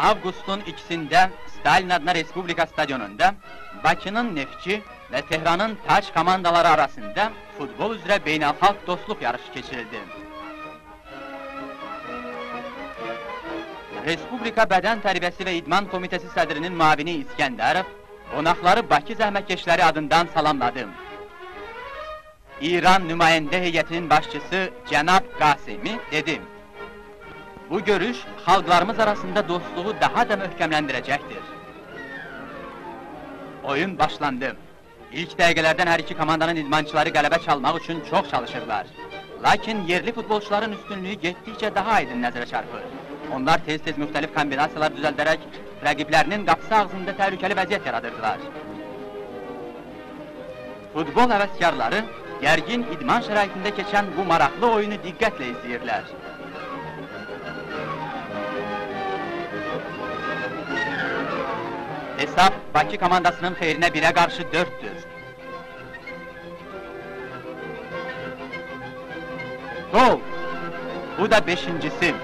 Avqustun 2-sində Stalin adına Respublika stadionunda Bakının Neftçi və Tehranın Tac komandaları arasında futbol üzrə beynəlxalq dostluq yarışı keçirildi. Respublika Bədən Tərbiyəsi və İdman Komitəsi sədrinin müavini İskəndərov qonaqları Bakı zəhmətkeşləri adından salamladı. İran nümayəndə heyətinin başçısı cənab Qasimi dedi: Bu görüş xalqlarımız arasında dostluğu daha da möhkəmləndirəcəkdir. Oyun başlandı. İlk dəqiqələrdən hər iki komandanın idmançıları qələbə çalmaq üçün çox çalışırlar. Lakin yerli futbolçuların üstünlüyü getdikcə daha aydın nəzərə çarpır. Onlar tez-tez müxtəlif kombinasiyalar düzəldərək rəqiblərinin qapısı ağzında təhlükəli vəziyyət yaradırdılar. Futbol həvəskarları gərgin idman şəraitində keçən bu maraqlı oyunu diqqətlə izləyirlər. Hesab Bakı komandasının xeyrinə 1-ə qarşı 4-dür. Gol! Bu da 5-incisi.